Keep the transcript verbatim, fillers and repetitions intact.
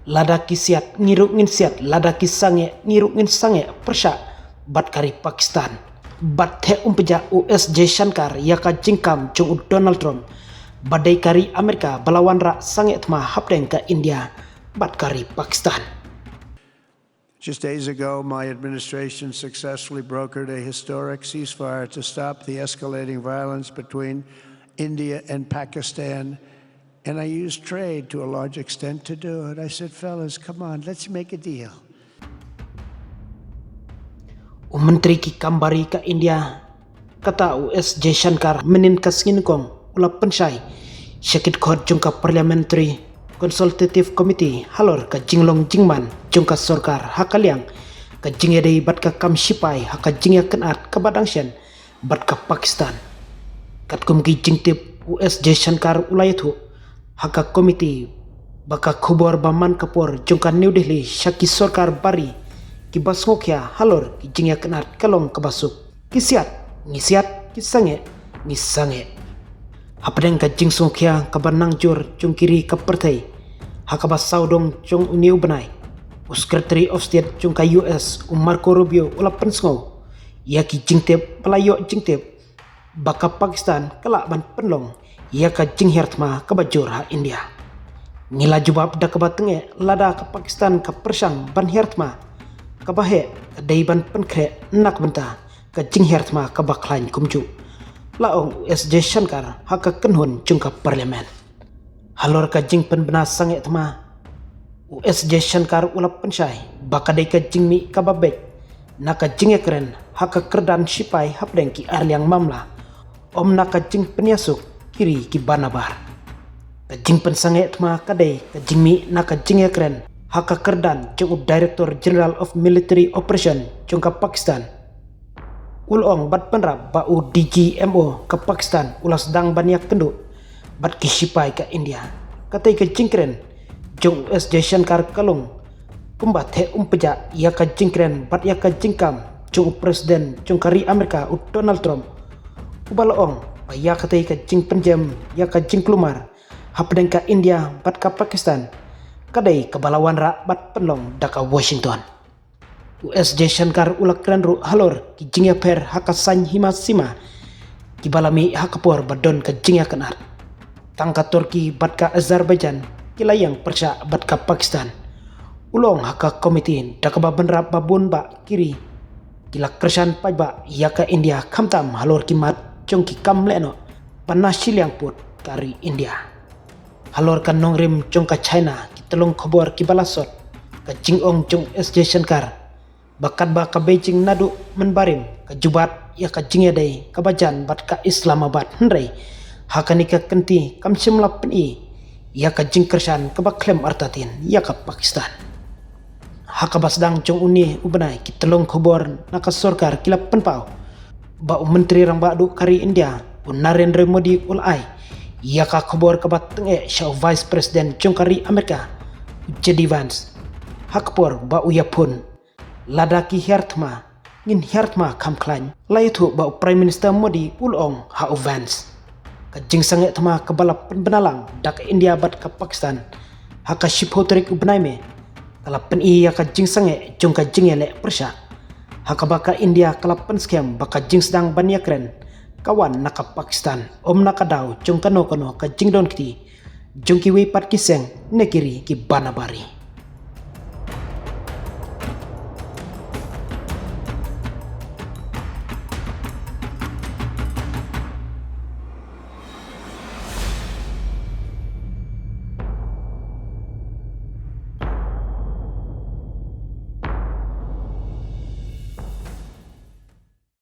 Lada ki siat ngi ruh ngin siat, lada ki sangeh ngi ruh ngin sangeh pyrshah bad ka ri Pakistan. Bad theh um pynjah u S Jaishankar ïa ka jingkam jong u Donald Trump ba dei ka ri Amerika ba la wanrah sangeh thma hapdeng ka India bad ka ri Pakistan. Just days ago, my administration successfully brokered a historic ceasefire to stop the escalating violence between India and Pakistan. And I used trade to a large extent to do it. I said, fellas, come on, let's make a deal. U Myntri ki kam bari ka India, kata u S Jaishankar, mynnin ka sngi nyngkong u la pynshai sha ki dkhot jong ka Parliamentary Consultative Committee halor ka jinglong jingman jong ka sorkar ha ka liang ka jingïadei bad ka kam shipai ha ka jingïakynad kaba dang shen bad ka Pakistan. Katkum ki jingtip, u S Jaishankar u la ïathuh ha ka komiti ba ka khubor ba man ka por jong ka New Delhi sha ki sorkar bari kiba sngewkhia halor ki jingïakynad ka long kaba suk. Ki siat ngi siat, ki sangeh ngi sangeh. Hapdeng ka jingsngewkhia kaba nangjur jong ki ri ka pyrthei ha kaba sawdong jong une u bnai, u Secretary of State jong ka U S, u Marco Rubio, u la pynsngew ïa ki jingtip ba la ïoh jingtip ba ka Pakistan ka lah ban pynlong ïa ka jinghiar thma kaba jur ha India. Ngi la jubab da kaba tyngeh lada ka Pakistan ka pyrshang ban hiar thma, kaba heh ka dei ban pynkhreh na ka bynta ka jinghiar thma kaba khlaiñ kumjuh, la ong u S Jaishankar ha ka kynhun jong ka Parliament. Halor ka jingpynbna sangeh thma, u S Jaishankar u la pynshai ba ka dei ka jingmih kaba beit na ka jingïakren ha ka kyrdan shipai hapdeng ki arliang mamla, ym na ka jingpynïasuk ki ri kiba nabar. Ka jingpynsangeh thma ka dei ka jingmih na ka jingïakren ha ka kyrdan jong u Director General of Military Operation jong ka Pakistan. U la ong bad pynrap ba u D G M O ka Pakistan u la sdang ban ïakynduh bad ki shipai ka India. Katei ka jingkren jong u S Jaishankar ka long kumba theh um pynjah ïa ka jingkren bad ïa ka jingkam jong u President jong ka ri Amerika, u Donald Trump, uba la ong ba ïa katei ka jingpynjem ïa ka jingkulmar hapdeng ka India bad ka Pakistan ka dei kaba la wanrah bad pynlong da ka Washington. U S Jaishankar u la kren ruh halor ki jingïapher ha ka saiñ hima sima kiba la mih ha ka por ba don ka jingïakynad. Tang ka Turkey bad ka Azerbaijan ki la ïeng pyrshah bad ka Pakistan. U la ong ha ka komiti da kaba bynrap ba bun bah ki ri ki la kyrshan paidbah ïa ka India, khamtam halor ki mat jong ki kam lehnoh ba na shiliang pud ka ri India. Halor ka nongrim jong ka China, ki tyllong khubor kiba la sot, ka jingong jong S Jaishankar ba katba ka Beijing naduh mynbarim ka jubab ïa ka jingïadei kaba jan bad ka Islamabad, hynrei ha kane ka kynti kam shym la pyni ïa ka jingkyrshan kaba khlem artatien ïa ka Pakistan. Ha kaba sdang jong une u bnai, ki tyllong khubor na ka sorkar ki la pynpaw ba u Myntri Rangbah Duh ka ri India, u Narendra Modi, u la ai ïa ka khubor kaba tyngeh sha u Vice President jong ka ri Amerika, u J D Vance, ha ka por ba u ïaphone. Lada ki hiar thma, ngin hiar thma kham khlaiñ. La ïathuh ba u Prime Minister Modi u la ong ha u Vance, ka jingsangeh thma kaba la pynbna lang da ka India bad ka Pakistan ha ka shiphew tarik u bnai May ka la pyni ïa ka jingsangeh jong ka jingïaleh pyrshah, ha kaba ka India ka la pynskhem ba ka jingsdang ban ïakren ka wan na ka Pakistan, ym na ka daw jong kano kano ka jingdon kti jong kiwei pat ki seng ne ki ri kiba nabar ri.